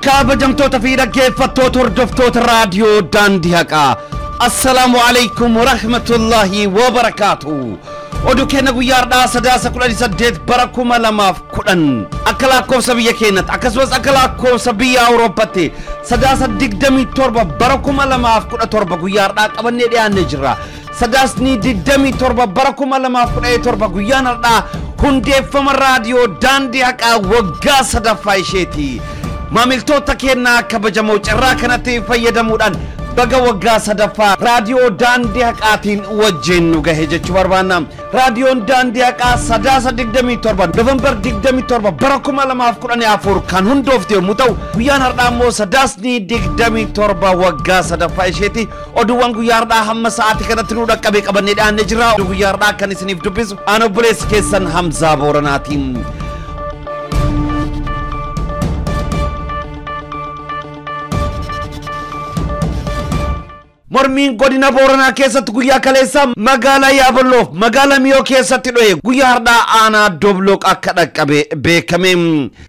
Kabajamtoota fi dhaggeeffattoota hordoftoota raadiyoo Daandii Haqaa. Assalaamu alaikum warahmatullahi wabarakaatu. Oduu keenya guyyaa har'aa Sadaasa 18 bara 2010 akka lakkoofsa biyya keenyatti akkasumas akka lakkoofsa biyya Awurooppaatti Sadaasa 27 bara 2017 guyyaa har'aa qabannee dhiyaannee jirra. Sadaasni 27 bara 2017 guyyaan har'aa hundeeffama raadiyoo Daandii Haqaa waggaa sadaffaa isheeti. Maamiltoota keenyaa kabajamoo carraa kanatti fayyadamuudhaan baga waggaa sadaffaa raadiyoo Daandii Haqaatiin wajjin nu gahe jechuu barbaanna. Raadiyoon Daandii Haqaa Sadaasa 27 Noovembar 27 bara 2014 kan hundoofte yommuu ta'u guyyaan har'aa immoo Sadaasni 27 waggaa sadaffaa isheeti. Oduuwwan guyyaa har'aa hamma sa'aatii kanatti nu dhaqqabee qabannee dhiyaannee jirra. Oduu guyyaa har'aa kan isiniif dubbisu aan obboleessi keessan Hamzaa Booranaatiin. Mormiin godina Booranaa keessatti guyyaa kaleessa magaalaa Yaaballoof magaalaa Miyoo keessatti dho'e guyyaa har'aa aanaa Dobloq akka dhaqqabe beekame.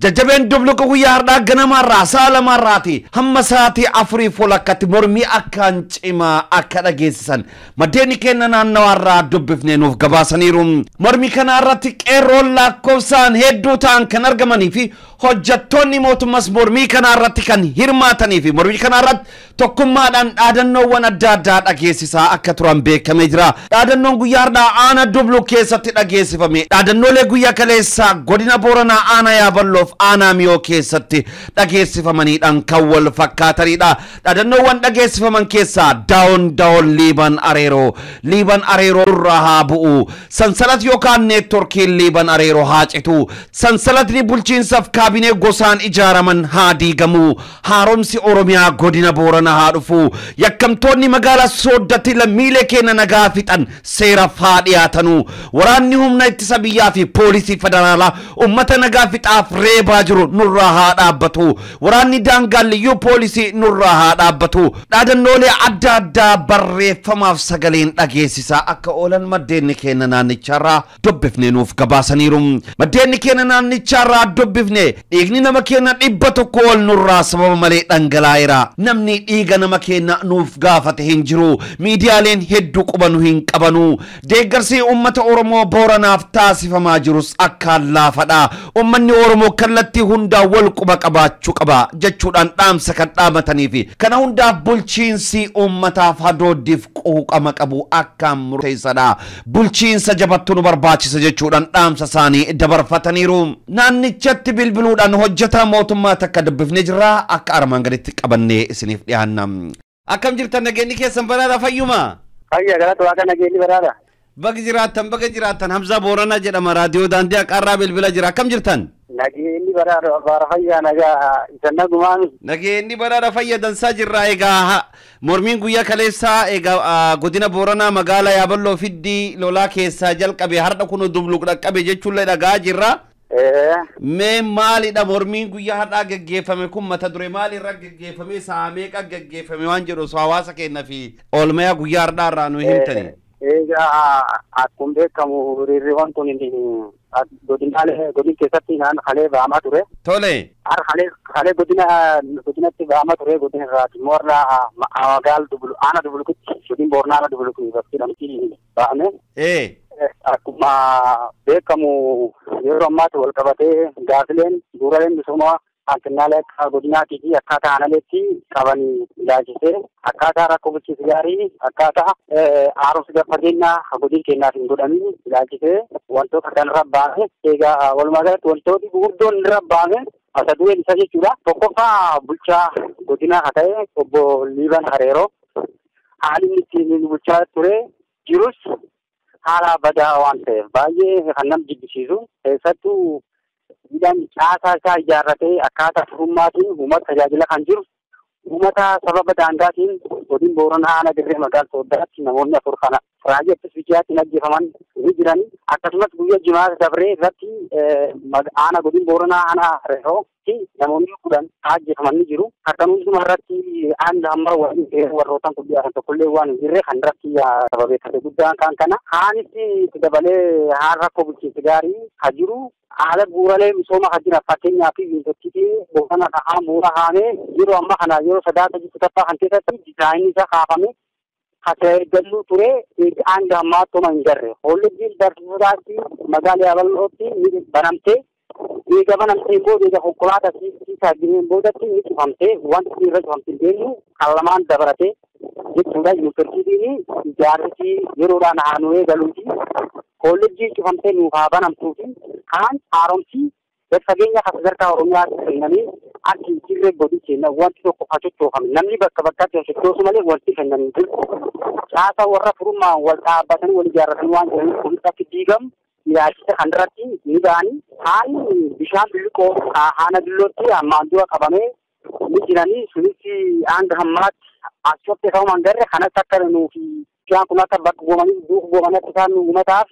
Jajjabeen Dobloq guyyaa har'aa ganamaarraa sa'a lamaarraati hamma sa'aatii afurii fuulakkatti mormii akkaan cimaa akka dhageessisan maddeen keenya naannawaarraa dubbifnee nuuf gabaasaniiru. Mormii kana irratti qeerroon lakkoofsaan hedduu ta'an kan argamanii fi hojjettoonni mootummaas mormii kana irratti kan hirmaatanii fi mormii kana irratti tokkummaadhaan dhaadannoowwan adda addaa dhageessisaa akka turan beekamee jira. Dhaadannoon guyyaa har'aa aanaa Dubluk keessatti dhageessifame. Dhaadannoolee guyyaa kaleessaa godina Booranaa aanaa Yaaballoof aanaa Miyoo keessatti dhageessifamaniidhaan kan wal fakkaatanidha. Dhaadannoowwan dhageessifaman keessaa daawon daawon Liiban Areeroo, Liiban Areeroo irraa haa bu'u, sansalat yookaan neetworkiin Liiban Areeroo haa citu, sansalatni bulchiinsaaf kaabinee gosaan ijaaraman haa diigamu, haaromsi Oromiyaa godina Booranaa haa dhufu, yakkamtoonni magaalaa Sooddatti lammiilee keenya nagaa fixan seeraaf haa dhiyaatanu, waraanni humna ittisa biyyaa fi poolisii federaalaa uummata nagaa fixaaf reebaa jiru nurraa haa dhaabbatu, waraanni daangaan liyyuu poolisii nurraa haa dhaabbatu. Dhaadannoolee adda addaa barreeffamaaf sagaleen dhageessisaa akka oolan maddeenni keenya naannicharraa dubbifnee nuuf gabaasaniiru. Maddeenni keenya naannicharraa dubbifne dhiigni nama keenya 100 ol nurraa sababa malee dhangalaa'eera. Namni dhiiga nama keenya nuuf gaafate hin jiru. Miidiyaaleen hedduu quba nu hin qabanu. Deeggarsi uummata Oromoo Booranaaf taasifamaa jirus akkaan laafadha. Uummanni Oromoo kallattii hundaa wal quba qabaachuu qaba jechuudhaan dhaamsa kan dhaamatanii fi kana hundaaf bulchiinsi uummataaf hadooddiif quuqama qabu akkaan murteessaadha. Bulchiinsa jabattu nu barbaachisa jechuudhaan dhaamsa isaanii dabarfataniiru. Naannichatti bilbiluudhaan hojjetaa mootummaa takka dubbifnee jirra. Akka armaan gaditti qabannee isiniif dhiyaanna. Akkam jirtan nageenyi keessan baraadha fayyuma? Fayya galata waaqa nageenyi baraadha. Baga jiraattan baga jiraattan Hamzaa Booranaa jedhama raadiyoo Daandii Haqaarraa bilbila jira. Akkam jirtan? Nageenyi baraadha baara fayyaa nagaa isan nagumaami. Nageenyi baraadha fayya dansaa jirra. Egaa mormiin guyyaa kaleessaa egaa godina Booranaa magaalaa Yaaballoo fiddii lolaa keessaa jalqabe har'a kun Dubluq dhaqqabe jechuullee dhagaa jirra. Mee maalidha mormiin guyyaa har'aa geggeeffame kun mata duree maalirra geggeeffame sa'a meeqa geggeeffame waan jedhu osoo hawaasa keenya fi oolmayaa guyyaa har'aa irraa nu himtani. Egaa akkuma beekamu hiriirriiwwan kun godinaalee godin keessatti naan halee ba'amaa ture. Tole. Har halee godinatti ba'amaa ture godina irraati immoo har'a magaala Dublu aanaa Dublukitti godin Booranaa aanaa Dubluki bakki jedhamti ba'ame. Akkuma beekamu yeroo ammaatti wal qabatee gaafileen bu'uuraaleen misoomaa hanqinaalee akka godinaatii fi akkaataa aanaleetti qaban ilaalchisee akkaataa rakkoo bulchiinsa gaarii akkaataa haaromsa gad fageenyaa godin keenyaaf hin godhamin ilaalchisee wantoota kanarra baame. Egaa walumaa galatti wantooti gurguddoon irra baame mata dureen isaa jechuudha. Tokkoffaa bulchaa godinaa haa ta'e obbo Liiban Hareeroo haalli inni ittiin bulchaa ture jirus haala badaa waan ta'eef baay'ee kan nama jibbisiisu keessattuu miidhaan caasaa isaa ijaarratee akkaataa furummaatiin uummata tajaajila kan jiru uummata sababa daangaatiin godin Booranaa aanaa dirree magaalaa Sooddaatti namoonni afur kana raajii ittis biyyaatti ajjeefaman ni jiran. Akkasumas guyyaa jimaata dabree irratti aanaa godin Booranaa aanaa Hareerootti namoonni 10 ajjeefaman ni jiru. Akkanuma irratti aanaa hamma warrootaan kun dhiyaatan tokkollee waan hin jirre kan irratti sababeeffate guddaan kan kana. Haanitti dabalee haala rakkoo bulchiinsa gaarii kan jiru Haala bu'uuraalee misooma kan jiran fakkeenyaaf yuunivarsiitiin Boorana kahaa muura haamee yeroo ammaa kana yeroo sadaasa jirtu taffaa kan keessatti dizaayinii isaa kaafame hasa eeggannuu ture hanga ammaatti homa hin garre. Kolleejjiin barsiisotaatti magaalaa Yaabal'ootti ni banamtee eega banamtee booda eega konkolaataa siisaa gaheen boodatti ni cufamtee wanti irra cufamte hin deemnu kan lamaan dabalatee jechuudha. Yuunivarsiitiin ijaarsi yeroodhaan haa nu eegaluuti. Kolleejjiin cufamtee nuuf haa banamtuu fi kaan haaromsi gad fageenya kan sadarkaa Oromiyaatti kennamee akka hin jirre godhu kenna wanti tokko haa sochoofame namni bakka bakkaatti haa sochoosu malee wanti kennan hin jiru. Caasaa warra furummaan wal dhaabbatanii wal ijaarratanii waan jiraniif kunis akka diigamu ilaalchisa kanarratti ni ba'anii haalli bishaan billiqoo haana billootti ammaan dura qabamee ni jiranii sunis hanga hammaatti as cophee ta'uu hin garre kanas akka nuufi bishaan kun akka bakka goomanii duuka goomanii akka isaan uummataaf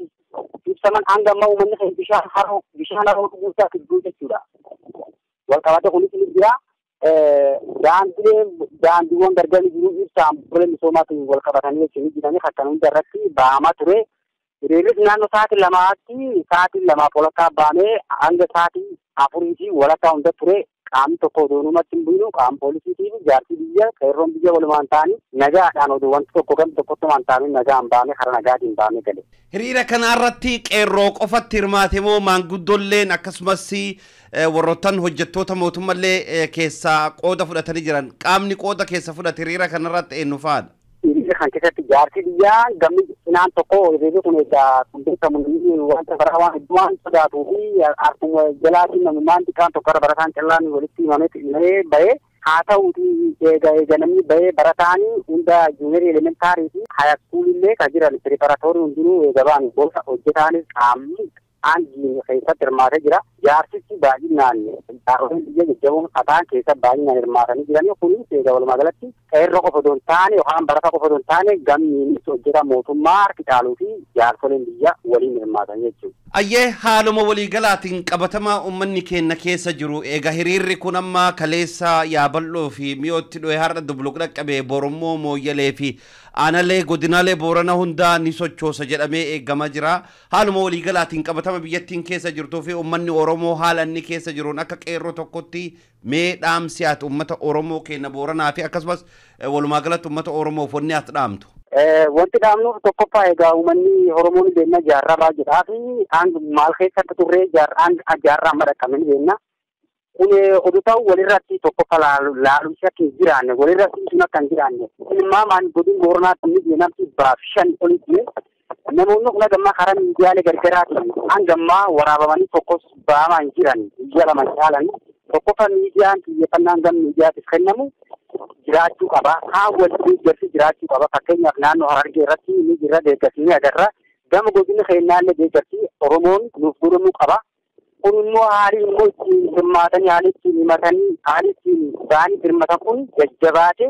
ibsaman hanga ammaa uummanni keenya bishaan haroo dhuguusaa gidduu jechuudha. Wal qabate kunis ni jira. Daandiiwwan gargar jiru ibsaan bu'uura misoomaatiin wal qabatanii jechuun ni jiranii kan hunda irratti ba'amaa ture. Hiriirris naannoo sa'aatii lamaatti sa'aatii lamaaf walakkaa baanee hanga sa'aatii afurii fi walakkaa hunda ture. Qaamni tokko odoo namatti hin bu'inu qaama poolisiitii fi jaarsi biyya qeerroon biyya walumaan ta'anii nagaadhaan odoo wanti tokko gam tokkotti waan ta'anii nagaan baanee karaa nagaatiin baanee gale. Hiriira kanarratti qeerroo qofatti hirmaate moo maanguddoolleen akkasumas warroottan hojjettoota mootummallee keessaa qooda fudhatanii jiran qaamni qooda keessa fudhate hiriira kanarratti eenyu fa'aadha? Hiriira kan keessatti jaarsi biyyaa gamni cinaan tokko hiriirri kun egaa kun beekamu wanta baraa waan hedduu waan sodaatuu fi akkuma jalaatiin namummaan xiqqaan tokko irra barataan callaan walitti himamee bahee haa ta'uuti eega namni bahee barataan hunda juuniyarii elementaarii fi haayiskuulillee kan jiran piriparatorii hundinuu eega ba'an booda hojjetaanis qaamni aangiin keessatti hirmaatee jira. Jaarsichi baay'inaan jaaroleen biyya jajjaboon kataan keessa baay'inaan hirmaatanii jiranii kunis egaa walumaa galatti qeerroo qofa osoo hin taane yookaan barataa qofa osoo hin taane gamniinis hojjetaa mootummaa harki caaluu fi jaarsoleen biyya waliin hirmaatan jechuudha. Ayyee haaluma waliigalaatiin qabatamaa uummanni keenya keessa jiru egaa hiriirri kun amma kaleessa Yaabal'oo fi mi'ootti dho'ee har'a Dubluq dhaqqabee Borommoo Mooyyalee fi aanaalee godinaalee Boorana hundaa ni sochoosa jedhamee eegamaa jira. Haaluma waliigalaatiin qabatama biyyattiin keessa jirtuu fi uummanni Oromoo haala inni keessa jiruun akka qeerroo tokkotti mee dhaamsi ati uummata Oromoo keenya Booranaa fi akkasumas walumaa galatti uummata Oromoof wanni ati dhaamtu. Wanti dhaamnuuf tokkoffaa egaa uummanni Oromoon beekna jaarraa baay'eedhaa fi hanga maal keessa akka turre jaarraa amma dhaqqabne beekna. Kun oduu ta'u walirratti tokkoffaa laalumsi akka hin jiraanne walirratti sun akka hin jiraanne. Ilmaamaan godin Booranaatti ni namni 500 olitti namoonni kun gammaa karaa miidiyaalee gargaraatiin hanga ammaa waraabamanii tokkos ba'amaa hin jiran guyyaa lama caalan tokkoffaa miidiyaan xiyyeeffannaan gama miidiyaatiif kennamu jiraachuu qaba. Haa wal deeggarsi jiraachuu qaba. Fakkeenyaaf naannoo Harargee irratti ni jira deeggarsi ni agarra. Gama godina keenyaallee deeggarsi Oromoon nuuf godhamuu qaba. Kun immoo haalli immoo ittiin hirmaatanii haalli ittiin himatanii haalli ittiin ba'anii hirmatan kun jajjabaate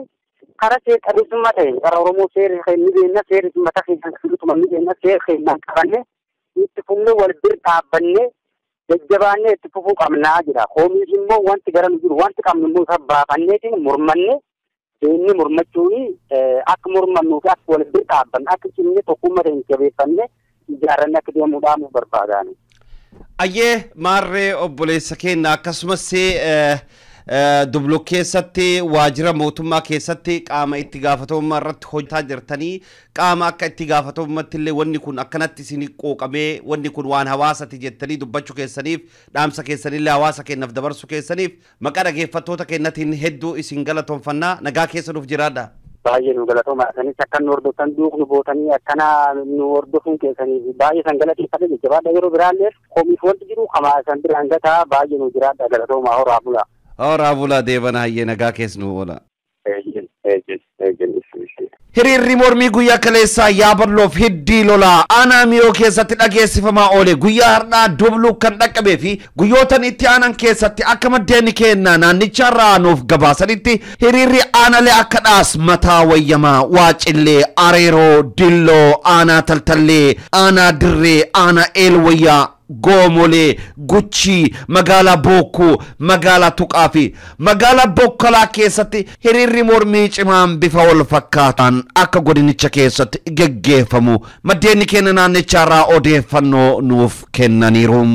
karaa seera qabeessummaa ta'een karaa Oromoo seera ni beekna seera mataa keessan filutuma ni beekna seera keenyaan qabanne itti fufnee wal bira dhaabbanne jajjabaannee itti fufuu qabnaa jira. Koomiif immoo wanti gara nu jiru wanti qabnu immoo isa baafanneetiin mormanne inni mormachuun akka mormannuu fi akka wal bira dhaabbanne akka cimnee tokkummaa ta'een jabeeffanne ijaarranne akka deemuudhaan nu barbaadaani. Ayyee maarree obboleessa keenya akkasumas Dubluq keessatti waajjira mootummaa keessatti qaama itti gaafatamummaa irratti hojjetaa jirtanii qaama akka itti gaafatamummaatti illee wanni kun akkanatti isin qooqamee wanni kun waan hawaasati jettanii dubbachuu keessaniif dhaamsa keessanillee hawaasa keenyaaf dabarsuu keessaniif maqaa dhaggeeffattoota keenyatiin hedduu isin galatoomfannaa nagaa keessa nuuf jiraadha. Baay'ee nu galatooma. Isanis akka nu hordoftan duuknu bootanii akkana nu hordofuun keessaniif baay'ee san galateeffadha jajjabaadha yeroo biraallee komiif wanti jiru kamaa san biraan gataa baay'ee nu jiraadha galatooma horaa bulaa. Horaa bulaa deebana hayyee nagaa keessa nu oola. Hiriirri mormii guyyaa kaleessaa Yaabal'oof hiddii lolaa aanaa miyoo keessatti dhageessifamaa oole guyyaa har'aa Dubluq kan dhaqqabee fi guyyootan itti aanan keessatti akka maddeen keenya naannicharraa nuuf gabaasanitti hiriirri aanaalee akka dhaas mataa wayyamaa Waacillee Areeroo Dilloo aanaa Taltallee aanaa Dirree aanaa Eelwayyaa Goomolee Guchii magaalaa Bokkuu magaalaa Tuqaa fi magaalaa Bokkalaa keessatti hiriirri mormii cimaan bifa wal fakkaataan akka godinicha keessatti geggeeffamu maddeen keenya naannicharraa odeeffannoo nuuf kennaniiru.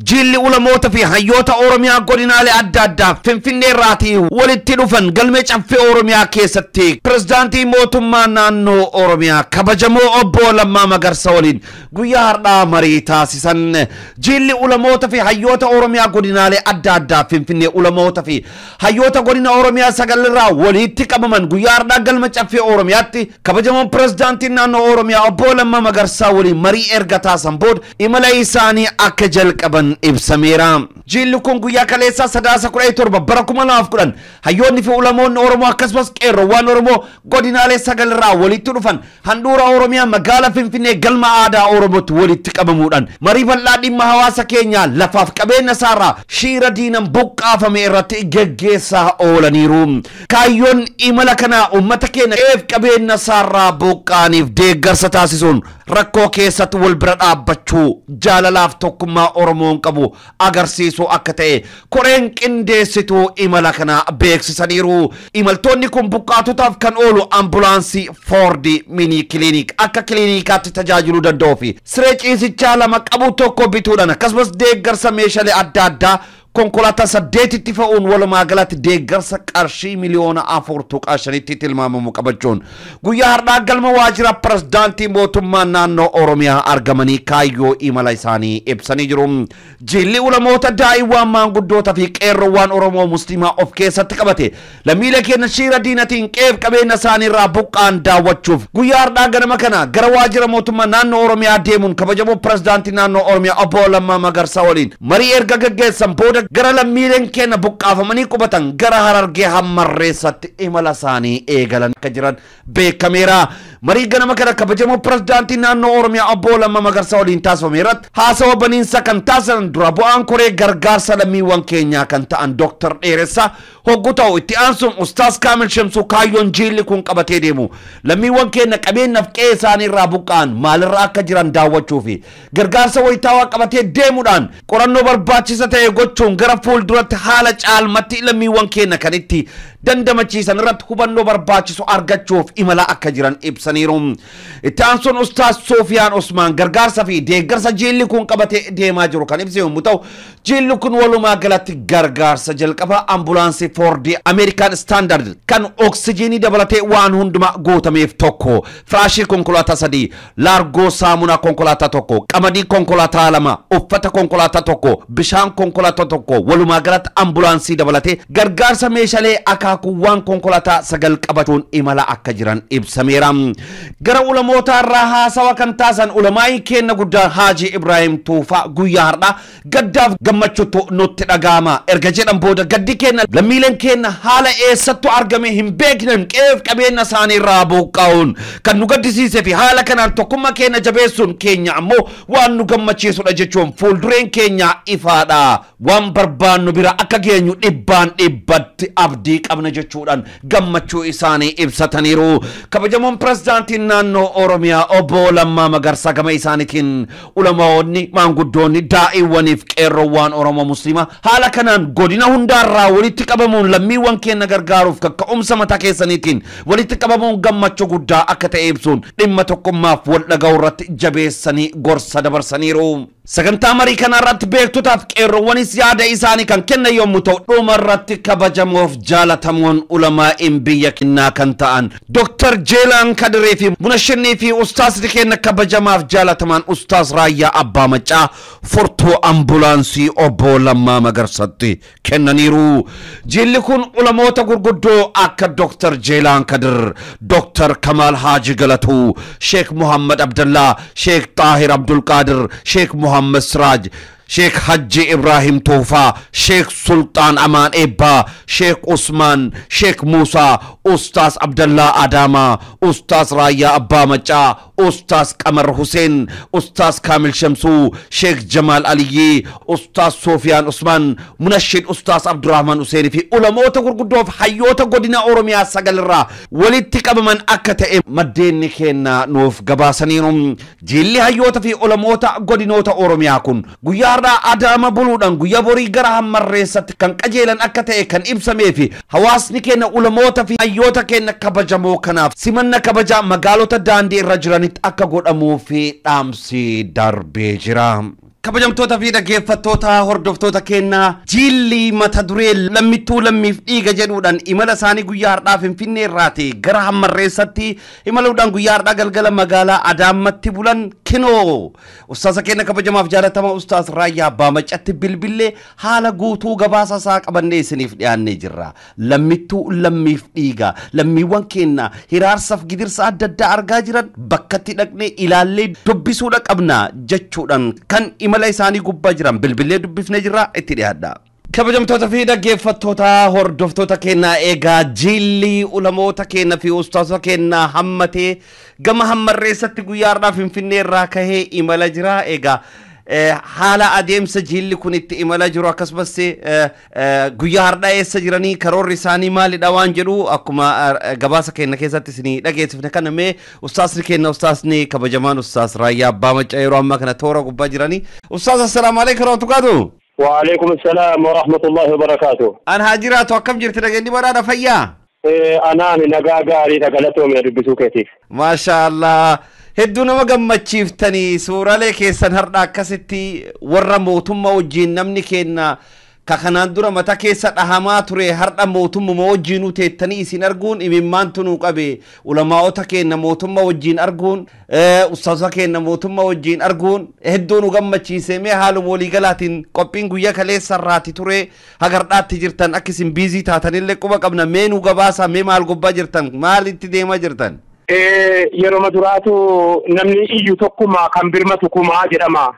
Jilli ulamoota fi hayyoota Oromiyaa godinaalee adda addaa Finfinnee irraatii walitti dhufan galmee caffee Oromiyaa keessatti pirezidaantii mootummaa naannoo Oromiyaa kabajamoo obbo Lammaa Magarsaa waliin guyyaa har'aa marii taasisan. Jilli ulamoota fi hayyoota Oromiyaa godinaalee adda addaa Finfinnee ulamoota fi hayyoota godina Oromiyaa sagalirraa walitti qabaman guyyaa har'aa galma caffee Oromiyaatti kabajamoon pirezidaantii naannoo Oromiyaa obbo Lammaa Magarsaa waliin marii erga taasisan booda imala isaanii akka jalqaban ibsameera. Jilli kun guyyaa kaleessaa sadaasa 17 bara 2010 hayyoonni fi ulamoonni Oromoo akkasumas qeerroowwan Oromoo godinaalee sagalirraa walitti dhufan handhuura Oromiyaa magaalaa Finfinnee galma aadaa Oromootti walitti qabamuudhaan marii bal'aa dhimma hawaasa keenyaa lafaaf qabeenya isaarraa shiira diinan buqqaafame irratti geggeessaa oolaniiru. Kaayyoon imala kanaa uummata keenya qe'eef qabeenya isaarraa buqqaaniif deeggarsa taasisuun rakkoo keessatti wal bira dhaabbachuu jaalalaaf tokkummaa Oromoon qabu agarsiisuu akka ta'e koreen qindeessituu imala kana beeksisaniiru. Imaltoonni kun buqqaatotaaf kan oolu ambulaansii Foordi mini kiliinik akka kiliinikaatti tajaajiluu danda'uu fi siree ciisichaa 2 qabu tokko bituudhaan akkasumas deeggarsa meeshaalee adda addaa konkolaataa 8tti fe'uun walumaa galatti deeggarsa qarshii miliyoona 4.5tti tilmaamamu qabachuun guyyaa har'aa galma waajjira pirezidaantii mootummaa naannoo Oromiyaa argamanii kaayyoo imala isaanii ibsanii jiru. Jilli ulamoota daa'iwwan maanguddoota fi qeerroowwan Oromoo Musliimaa of keessatti qabate lammiilee keenya shiira diinatiin qe'eef qabeenya isaaniirraa buqqaan daawwachuuf guyyaa har'aa ganama kana gara waajjira mootummaa naannoo Oromiyaa deemuun kabajamoo pirezidaantii naannoo Oromiyaa obbo Lammaa Magarsaa waliin marii erga gaggeessan booda gara lammiileen keenya buqqaafamanii qubatan gara Harargee Hammarreessatti imala isaanii eegalan akka jiran beekameera. Marii ganama kana kabajamoo pirezidaantii naannoo Oromiyaa obbo Lammaa Magarsaa waliin taasifame irratti haasawa baniinsa kan taasisan dura bu'aan koree gargaarsa lammiiwwan keenyaa kan ta'an Dr. Dheeressaa hoggu ta'u itti aansuun Ustaaz Kaamil Shamsuu kaayyoon jilli kun qabatee deemu lammiiwwan keenya qabeenyaaf qe'ee isaanii irraa buqqa'an maalirra akka jiran daawwachuu fi gargaarsa wayitaawaa qabatee deemuudhaan qorannoo barbaachisa ta'e gochuun gara fuulduratti haala caalmatti lammiiwwan keenya kan itti dandamachiisan irratti hubannoo barbaachisu argachuuf imala akka jiran ibsaniiru. Itti aansuun Ustaaz Soofiyaan Osmaan gargaarsa fi deeggarsa jilli kun qabatee deemaa jiru kan ibse yommuu ta'u jilli kun walumaa galatti gargaarsa jalqaba ambulaansii Foordi Ameerikaan Standard kan oksijiinii dabalatee waan hundumaa guutameef tokko, firaashii konkolaataa 3, laargoo saamunaa konkolaataa 1, qamadii konkolaataa 2, uffata konkolaataa 1, bishaan konkolaataa 1, walumaa galatti ambulaansii dabalatee gargaarsa meeshaalee akaakuuwwan konkolaataa 9 qabachuun imala akka jiran ibsameera. Gara ulamoota irraa haasawa kan taasisan ulamaa'ii keenya guddaan Haaji Ibrahim Tuufaa guyyaa har'aa gaddaaf gammachuutu nutti dhaga'ama erga jedhan booda gaddi keenya lammiileen keenya haala eessattu argame hin beeknen qe'eef qabeenya isaanii irraa buqqa'uun kan nu gaddisiisee fi haala kanaan tokkummaa keenya jabeessuun keenya ammoo waan nu gammachiisudha jechuun fuuldureen keenya ifaadha. Waan barbaannu bira akka geenyu 100% abdii qabna jechuudhaan gammachuu isaanii ibsataniiru. Kabajamoon pirezidaantiin naannoo Oromiyaa obbo Lammaa Magarsaa gama isaaniitiin ulamaa'onni maanguddoonni daa'iwwaniif qeerroowwan Oromoo Musliimaa haala kanaan godina hundaarraa walitti qabamuun lammiiwwan keenya gargaaruuf kaka'umsa mataa keessaniitiin walitti qabamuun gammachuu guddaa akka ta'e ibsuun dhimma tokkummaaf wal dhaga'uu irratti jabeessanii gorsa dabarsaniiru. Sagantaa marii kanarratti beektotaaf qeerroowwanis yaada isaanii kan kennan yommuu ta'u dhuma irratti kabajamoof jaalatamoon ulamaa'in biyya kennaa kan ta'an Dr. Jeelaan Kadiree fi Munashinnii fi Ustaazni keenya kabajamaaf jaalatamaan Ustaaz Raayyaa Abbaa Maccaa furtuu ambulaansii obbo Lammaa Magarsatti kennaniiru. Jilli kun ulamoota gurguddoo akka Dr. Jeelaan Kadir, Dr. Kamaal Haaji Galatuu, Sheekh Muhammad Abdallaa, Sheekh Xaahir Abdulqaadir, Sheekh Muhammad Siraaj, Sheekh Hajji Ibrahim Tuufaa, Sheekh Sultaan Amaan Eebbaa, Sheekh Usmaan, Sheekh Muusaa, Ustaaz Abdallaa Adaamaa, Ustaaz Raayyaa Abbaa Maccaa, Ustaaz Qamar Huseen, Ustaaz Kaamil Shamsuu, Sheekh Jamaal Aliyyii, Ustaaz Soofiyaan Usmaan, Munashid Ustaaz Abdurrahman Huseenii fi ulamoota gurguddoo fi hayyoota godina Oromiyaa sagalirraa walitti qabaman akka ta'e maddeenni keenya nuuf gabaasaniiru. Jilli hayyoota fi ulamoota godinoota Oromiyaa kun guyyaa har'aa Adaama buluudhaan guyyaa borii gara Hammarreessatti kan qajeelan akka ta'e kan ibsamee fi hawaasni keenya ulamoota fi hayyoota keenya kabajamoo kanaaf simanna kabajaa magaalota daandii irra jiranitti akka godhamuu fi dhaamsi darbee jira. Kabajamtoota fi dhaggeeffattoota hordoftoota keenyaa, jiilli mata duree "Lammittuu lammiif dhiiga" jedhuudhaan imala isaanii guyyaa har'aa Finfinnee irraati gara Hammarreessatti imaluudhaan guyyaa har'aa galgala magaalaa Adaamatti bulan, kinoo ustaasa keenya kabajamaaf jaalatama Ustaas Raayyaa Abbaa Maccatti bilbillee haala guutuu gabaasa isaa qabannee isiniif dhiyaannee jirra. Lammittuu lammiif dhiiga, lammiiwwan keenya hiraarsaaf gidirsa adda addaa argaa jiran bakkatti dhaqnee ilaallee dubbisuudha qabna jechuudhaan kan imala isaanii gubbaa jiran bilbilee dubbifnee jirra, itti dhiyaadha. Kabajamtoota fi dhaggeeffattoota hordoftoota keenyaa, eegaa jiilli ulamoota keenya fi ustaasota keenya hammatee gama Hammarreessatti guyyaa har'aa Finfinnee irraa kahee imala jira. Egaa haala adeemsa jiilli kun itti imala jiru, akkasumas guyyaa har'aa eessa jiranii, karoorri isaanii maalidha waan jedhu akkuma gabaasa keenya keessatti isinii dhageessifne kana, mee ustaasni keenya, ustaasni kabajamaan Ustaas Raayyaa Abbaa Maccaa yeroo ammaa kana toora gubbaa jiranii. Ustaas, assalaamu alaikum warahmatullahi. وعليكم السلام ورحمة الله وبركاته. An haa jiraatu, akkam jirti, dhageenyi badhaadha, fayyaa? Anaan nagaa gaariidha, galatoomee dubbisuu keetiif. Maasha Allah. Hedduu nama gammachiiftanii suuraalee keessan har'a akkasitti warra mootummaa wajjin, namni keenya ka kanaan dura mata keessa dhahamaa ture har'a mootummuma wajjinuu teettanii isin arguun imimmaantu nuu qabe. Ulamaa'ota keenya mootummaa wajjin arguun, ustaazota keenya mootummaa wajjin arguun hedduu nu gammachiise. Mee haaluma waliigalaatiin qophiin guyyaa kaleessa irraati ture hagardhaatti jirtan, akka isin busy taatanillee quba qabna, mee nu gabaasa, mee maal gubbaa jirtan, maalitti deemaa jirtan? Yeroo duraatu namni iyyu tokkuma, kan birmatu kumaa jedhama.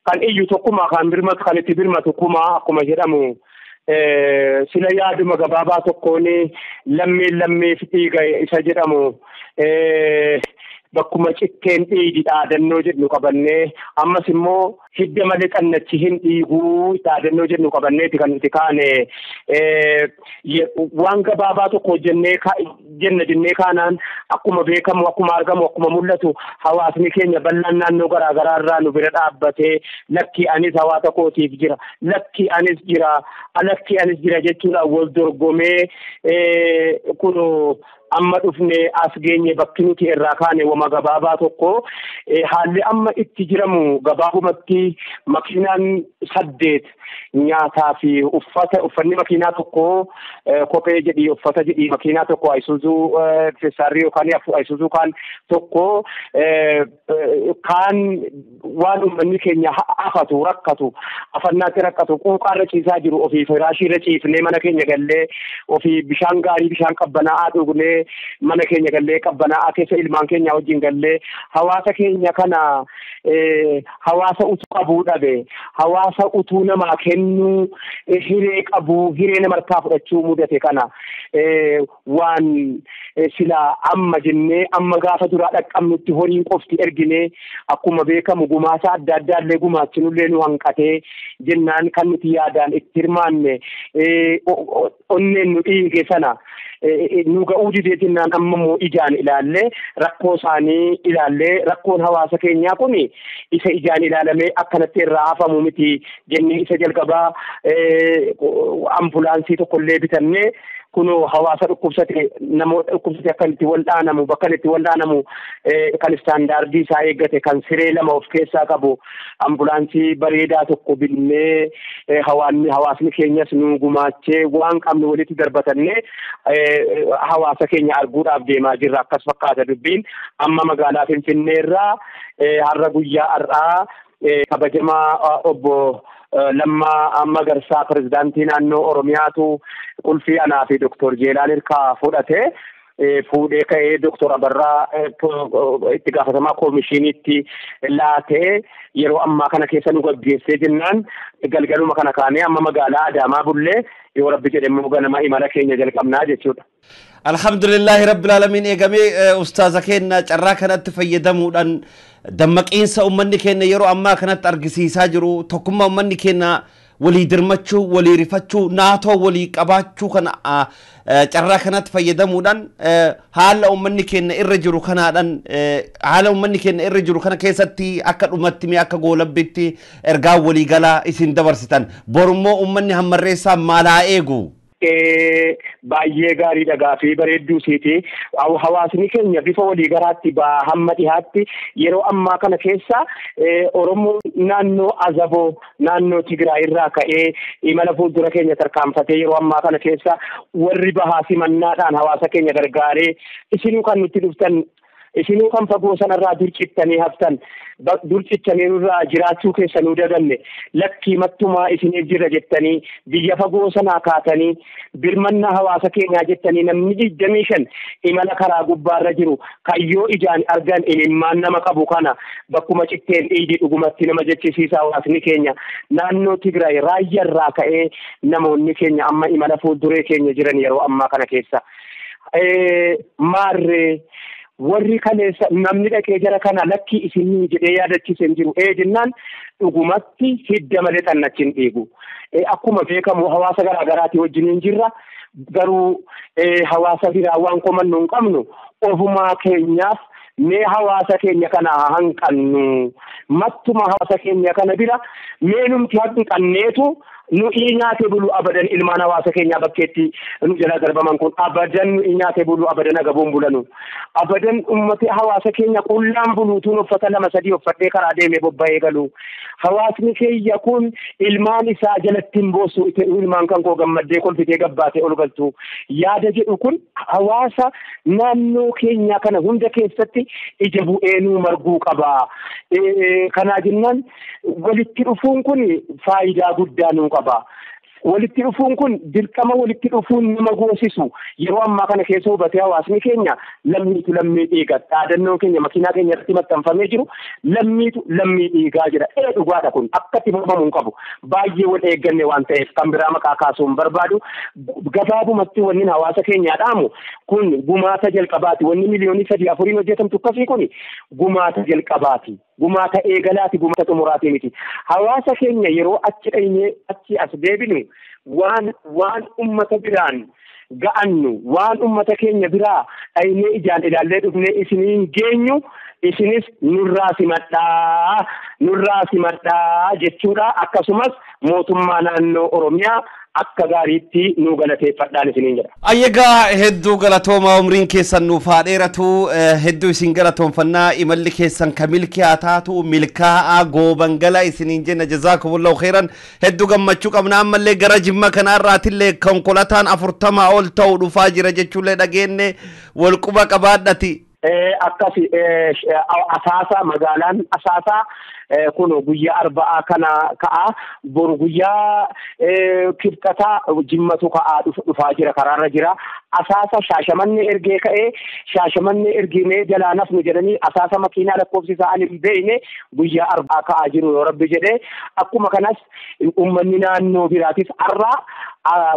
Kan iyyu tokkuma, kan birmatu, kan itti birmatu kumaa akkuma jedhamu, sila yaaduma gabaabaa tokkoon lammiin lammiif dhiiga isa jedhamu, bakkuma citteen dhiigi dhaadannoo jedhu qabannee, ammas immoo hidda malee xannachi hin dhiiguu dhaadannoo jedhu qabanneeti kan nuti kaane. Waan gabaabaa tokko jennee jenna jennee kaanaan, akkuma beekamu, akkuma argamu, akkuma mul'atu, hawaasni keenya bal'aan naannoo garaa garaa irraa nu bira dhaabbatee, "Lakki, anis hawaasa kootiif jira, lakki, anis jira, lakki, anis jira" jechuudhaan wal dorgomee kun amma dhufne as geenye. Bakki nuti irraa kaane wama gabaabaa tokko, haalli amma itti jiramu gabaabumatti makiinaan 8 nyaataa fi uffata, uffanni makiinaa tokko, kophee jedhii, uffata jedhii, makiinaa tokko Ayisuuzuu feessaarrii yookaan Ayisuuzuu kaan tokko kaan waan uummanni keenya afatu rakkatu, afannaatti rakkatu, quuqaarra ciisaa jiru, ofii firaashiirra ciifnee mana keenya gallee, ofii bishaan gaarii, bishaan qabbanaa'aa dhugnee mana keenya gallee, qabbanaa'aa keessa ilmaan keenya wajjin gallee, hawaasa keenya kana, hawaasa utuu qabuu dhabe, hawaasa utuu namaa kennuu hiree qabuu hiree nama harkaa fudhachuu mudate kana, waan sila amma jennee amma gaafa duraa dhaqqabnutti horiin qofti erginee, akkuma beekamu gumaasa adda addaa illee gumaachinullee nu hanqatee jennaan, kan nuti yaadaan itti hirmaanne, onneen nu dhiige sana nu ga'uu didee jennaan, amma immoo ijaan ilaallee, rakkoo isaanii ilaallee, rakkoon hawaasa keenyaa kun isa ijaan ilaalamee akkanatti irraa hafamu miti jennee, isa jalqabaa ambulaansii tokkollee bitannee, kunoo hawaasa dhukkubsate, namoota dhukkubsate akka itti wal'aanamu, bakka itti wal'aanamu kan istaandaardii isaa eeggate, kan siree 2 of keessaa qabu ambulaansii bareedaa tokko binnee, hawaasni keenyas nu gumaachee, waan qabnu walitti darbatannee hawaasa keenya arguudhaaf deemaa jirra. Akkas fakkaata dubbiin. Amma magaalaa Finfinneerraa har'a, guyyaa har'aa, kabajamaa obbo Lammaa Magarsaa, pirezidaantii naannoo Oromiyaatu qulfii anaa fi Doktor Jeelaan hirkaa fudhate. Fuudhee ka'ee Doktor Abarraa itti gaafatamaa koomishiniitti laatee, yeroo ammaa kana keessa nu gaggeessee jennaan, galgaluma kana kaanee amma magaalaa Adaamaa bullee, yoo Rabbi jedhe immoo ganama imala keenya jalqabnaa jechuudha. Alhamdulillahi Rabbil Alamin. Eegamee ustaaza keenya, carraa kanatti fayyadamuudhaan dammaqiinsa uummanni keenya yeroo ammaa kanatti argisiisaa jiru, tokkummaa uummanni keenya walii dirmachuu, walii rifachuu, naatoo walii qabaachuu kana, carraa kanatti fayyadamuudhaan haala uummanni keenya irra jiru kanaadhaan, haala uummanni keenya irra jiru kana keessatti akka dhumatti mee akka goolabbitti ergaa waliigalaa isin dabarsitan, borummoo uummanni Hammarreessaa maal haa eegu? Baay'ee gaariidha gaafii bareedduu siiti. Hawaasni keenya bifa walii garaatti hamma dhihaatti yeroo ammaa kana keessa Oromoo naannoo Azaboo naannoo Tigraay irraa ka'ee imala fuuldura keenya tarkaanfatee yeroo ammaa kana keessa warri bahaa simannaadhaan hawaasa keenya gargaaree isinuu kan nutti dhuftan isinuu kan fagoo sanarraa durcittanii haftan durcichanii irraa jiraachuu keessanuu daganne lakkii mattumaa isiniif jira jettanii biyya fagoo sanaa kaatanii birmannaa hawaasa keenyaa jettanii namni 25 imala karaa gubbaarra jiru kayyoo ijaan argan imimmaan nama qabu kana bakkuma citteen dhiidi dhugumatti nama jechisiisa hawaasni keenya naannoo Tigraay raayyaarraa ka'ee namoonni keenya amma imala fuulduree keenya jiran yeroo ammaa kana keessa maarree warri kaleessa namni dhaqee jara kana lakkii isinii jedhee yaadachiise hin jiru. Jennaan dhugumatti hidda malee xannachi hin dhiigu. Akkuma beekamu hawaasa garaa garaatii wajjin hin jirra. Garuu hawaasa biraa waan komannu hin qabnu ofumaa keenyaaf mee hawaasa keenya kana hanqannu. Mattuma hawaasa keenya kana bira mee numti hanqanneetu nuyi nyaate bulu abadan ilmaan hawaasa keenyaa bakkeetti nu jala darbaman kun abadan nuyi nyaate bulu abadan agaboon bulanu abadan ummata hawaasa keenya qullaan buluutuun uffata 2 3 uffadhee karaa deemee bobba'ee galu hawaasni keenya kun ilmaan isaa jalatti hin boossu ilmaan kan koo gammaddee kolfitee gabbaatee ol galtu yaada jedhu kun hawaasa naannoo keenya kana hunda keessatti ija bu'ee nuu marguu qaba. Kanaa jennaan walitti dhufuun kun faayidaa guddaa nuu qaba. Walitti dhufuun kun dirqama walitti dhufuun nama goosisu yeroo ammaa kana keessa hubatee hawaasni keenya lammiitu lammii dhiiga. Dhaadannoon keenya makiinaa keenya irratti maxxanfamee jiru lammiitu lammii dhiigaa jira. Dhugaadha kun akka itti mormamuu hin qabu. Baay'ee wal eegganne waan ta'eef kan biraa maqaa kaasuu hin barbaadu. Gabaabumatti wanni hawaasa keenyaa dhaamu kun gumaata jalqabaati. Wanni miliyoonii 3 4 hojjetamtu akkasii kun gumaata jalqabaati. Gumaata eegalaati, gumaata xumuraatii miti. Hawaasa keenya yeroo achi dhaqnee achi as deebinu waan ummata biraan ga'annu waan ummata keenya biraa dhaqnee ijaan ilaallee dhufnee isiniin geenyu isinis nurraa simadhaa jechuudha. Akkasumas mootummaa naannoo Oromiyaa akka gaariitti nu galateeffadhaan isiniin jedha. Ayyagaa hedduu galatoomaa umriin keessan nuuf haa dheeratu hedduu isin galatoonfannaa imalli keessan ka milkii haa taatu milkaa'aa goobangala isiniin jenna jazaakumullahu khairan hedduu gammachuu qabna ammallee gara Jimma kanaarraatillee konkolaataan 40 ol ta'u dhufaa jira jechuullee dhageenye wal quba qabaadhati. Akkasi Asaasa magaalaan Asaasaa kun guyyaa 4 kana ka'a boru guyyaa kibxataa Jimmatu ka'aa dhufaa jira karaarra jira. Asaasa Shaashamannee ergee ka'ee Shaashamannee erginee jalaa nafnu jedhanii Asaasa makiinaa lakkoofsi isaanii hin beekne guyyaa 4 ka'aa jiru yoo Rabbi jedhee. Akkuma kanas uummanni naannoo biraatis har'aa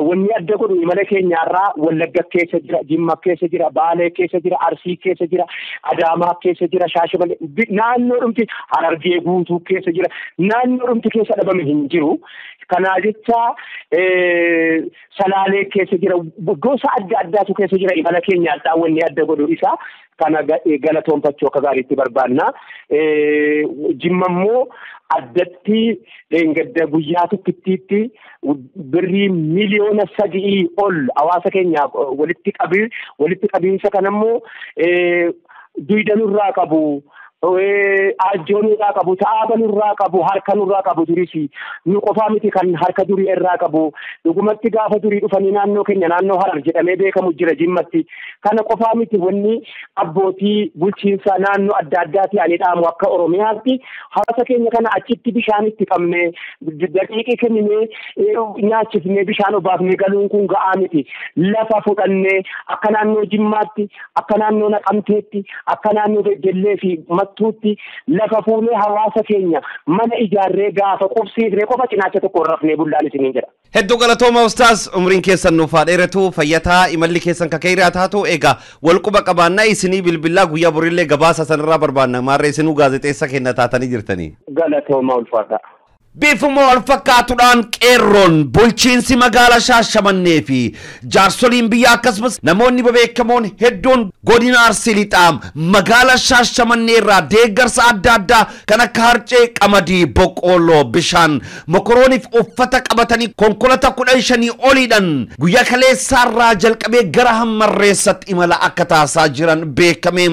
wanni adda godhu imala keenyaarraa Wallagga keessa jira, Jimma keessa jira, Baalee keessa jira, Arsii keessa jira, Adaamaa keessa jira, Shaashamannee naannoo dhumti Harargee guutuu keessa jira, naannoo dhumti keessa dhabame hin jiru. Kanaa jecha Salaalee keessa jira, gosa adda addaatu keessa jira imala keenyaadhaa wanni adda godhu isa kana galatoonfachuu akka gaariitti barbaanna. Jimma immoo addatti dheengadda guyyaa tokkittiitti birrii miliyoona 3 ol hawaasa keenya walitti qabiinsa kanammoo duyda nurraa qabu. Ajjoo nurraa qabu, taaba nurraa qabu, harka nurraa qabu durisi. Nu qofaa miti kan harka durii irraa qabu. Dhugumatti gaafa durii dhufanii naannoo keenya naannoo Harar jedhamee beekamu jira Jimmatti. Kana qofaa miti wanni abbootii bulchiinsa naannoo adda addaati ani dhaamu akka Oromiyaatti hawaasa keenya kana achitti bishaan itti qabnee daqiiqii kenninee nyaachifnee bishaan obaafnee galuun kun ga'aa miti. Lafa fudhannee akka naannoo Jimmaatti, akka naannoo Naqamteetti, akka naannoo Beddellee fi Mattuutti lafa fuunee hawaasa keenya mana ijaarree gaafa qubsiifnee qofa cinaacha tokko rafnee bullaan isiniin jedha. Hedduu galatooma ustaas umriin keessan nuuf haa dheeratu fayyataa imalli keessan kakeeraa taatu egaa wal quba qabaannaa isinii bilbilaa guyyaa borillee gabaasa sanarraa barbaanna maarree isinuu gaazexeessa kenna taatanii jirtanii. Galatooma ulfaadha. Bifuma wal fakkaatuudhaan qeerroon bulchiinsi magaalaa Shaashamannee fi jaarsoliin biyyaa akkasumas namoonni bebeekamoon hedduun godina Arsii Lixaa magaalaa Shaashamannee irraa deeggarsa adda addaa kan akka harcee, qamadii, boqqoolloo, bishaan, mokorooniif uffata qabatanii konkolaataa 15 oliidhaan guyyaa kaleessaarraa jalqabee gara Hammarreessatti imala akka taasisaa jiran beekame.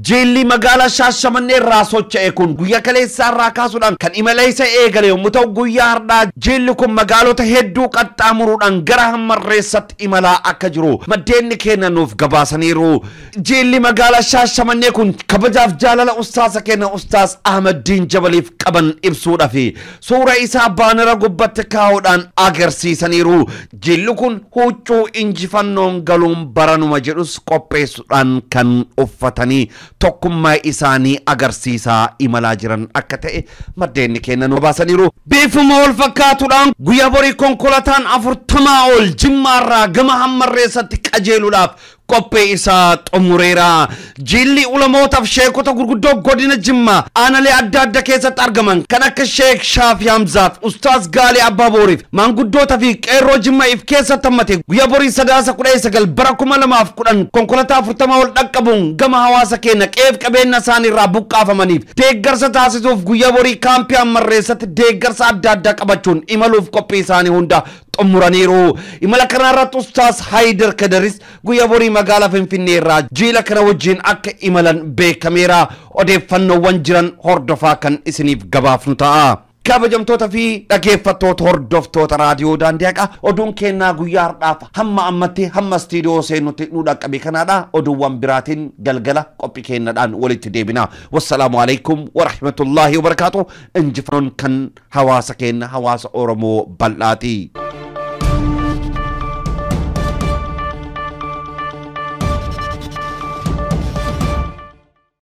Jilli magaalaa Shaashamannee irraa socho'e kun guyyaa kaleessaarraa kaasuudhaan kan imala isa eegale yommuu ta'u, guyyaa har'aa jilli kun magaalota hedduu qaxxaamuruudhaan gara Hammarreessatti imalaa akka jiru maddeen keenya nuuf gabaasaniiru. Jilli magaalaa Shaashamannee kun kabajaaf jaalala ustaasa keenya Ustaas Ahmadiin Jabaliif qaban ibsuudhaaf suura isaa baanara gubbatti kaa'uudhaan agarsiisaniiru. Jilli kun huccuu injifannoon galuun baranuma jedhus qopheessuudhaan kan uffatanii tokkummaa isaanii agarsiisaa imalaa jiran akka ta'e maddeen keenya nu gabaasaniiru. Bifuma wal fakkaatuudhaan guyyaa borii konkolaataan 40 ol Jimmaarraa gama Hammarreessatti qajeeluudhaaf qophee isaa xumureera. Jilli ulamootaaf sheekota gurguddoo godina Jimmaa aanalee adda addaa keessatti argaman kan akka Sheek Shaafii Hamzaaf, Ustaaz Gaalee Abbaabooriif, maanguddoota fi qeerroo Jimmaa if keessatti hammate guyyaa borii Sadaasa 19 bara 2010 konkolaataa 40 ol dhaqqabuun gama hawaasa keenya qeef qabeenya isaanii irraa buqqaafamaniif deeggarsa taasisuuf guyyaa borii kaampii Hammarreessatti deeggarsa adda addaa qabachuun imaluuf qophii isaanii hunda xumuraniiru. Imala kanarratti Ustaaz Haayidar Kadaris guyyaa borii magaalaa Finfinnee irraa jiila kana wajjin akka imalan beekameera. Odeeffannoowwan jiran hordofaa kan isiniif gabaafnu ta'a. Kabajamtoota fi dhaggeeffattoota hordoftoota raadiyoo Daandii Haqaa, oduun kennaa guyyaa har'aaf hamma ammatti hamma istiidiyoo seenutti nu dhaqqabe kanaadha. Oduuwwan biraatiin galgala qophii kennaadhaan walitti deebina. Wassalaamu alaikum warahmatullaahi wabarakaatu. Injifannoon kan hawaasa keenya hawaasa Oromoo bal'aati.